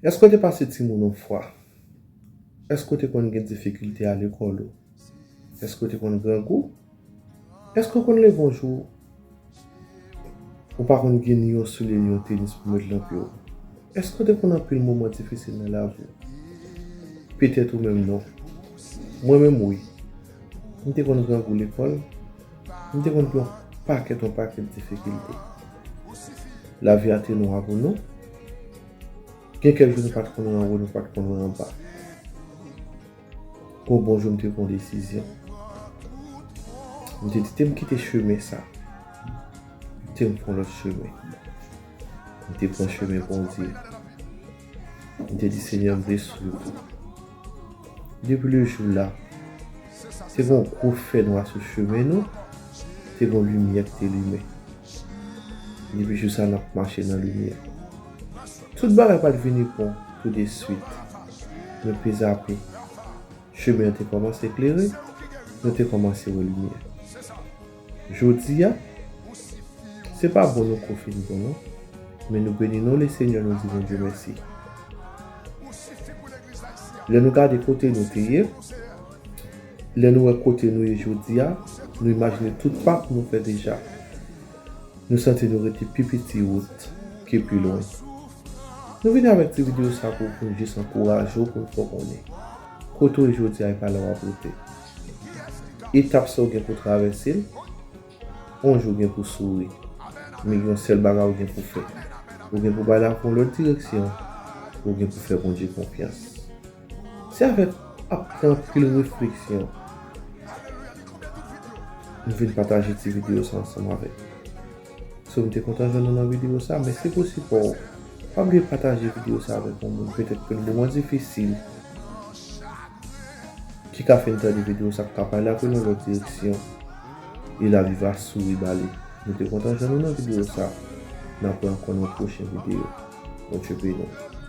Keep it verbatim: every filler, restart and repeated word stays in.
Èske w te pase timoun yon fwa? Èske w te konn gen difikilte a lekòl ou? Èske w te konn grangou? Èske w konn leve yon jou ou pa konn gen ni yon soulye ni yon tenis pou met nan pye w? Èske w te konn anpil moman difisil nan lavi w? Petèt ou menm non. Mwen menm wi. M te konn grangou lekòl. M te konn gen yon pakèt yon pakèt difikilte. Lavi a te nwa pou nou. Gen kèk jou nou pa t konn wè anwo, nou pa t konn wè anba. Gon bon jou m te pran desizyon. M te di te m kite chemen sa. Te m pran lòt chemen. M te pran chemen Bondye. M te di Senyè m vle swiv ou. Depi le jou la, te gon gwo fènwa sou chemen nou, te gon limyè ki te limen. Depi jou sa n ap mache nan limyè. Tout bagay pa t vini bon tou de swit. Men pezape, chemen an te kòmanse klere, nou te kòmanse wè limyè. Jodi a, se pa bon nou ko fin bon non, men nou beni non Lesenyè, nou di Bondye mèsi. Lè nou gade kote nou te ye, lè nou wè kote nou ye jodi a, nou imajine tout pa nou fè deja. Nou santi nou rete pi piti wout ke pi lwen. Nou vini avèk ti videyo sa pou, pou n jis ankouraje w, pou n fè w konnen kote w ye jodi a e pa la w ap rete. Etap sa w gen pou travèse l, yon jou w gen pou souri. Men gen yon sèl bagay w gen pou fè. Ou gen pou bay lavi w yon lòt direksyon. Ou gen pou fè Bondye konfyans. Se avèk ap pran anpil refleksyon m vin pataje ti videyo sa ansanm avèk. So, m te kontan jwenn nou nan videyo sa. Mèsi pou sipò w. Pa bliye pataje videyo sa avèk yon moun. Petèt ke l moman difisil ki ka fin tande videyo sa, k ka pale avè l nan lòt direksyon. E lavi va souri ba li. Nou te kontan jwenn nou nan videyo sa. N ap wè ankò nan yon pwochen videyo. Bondye beni w.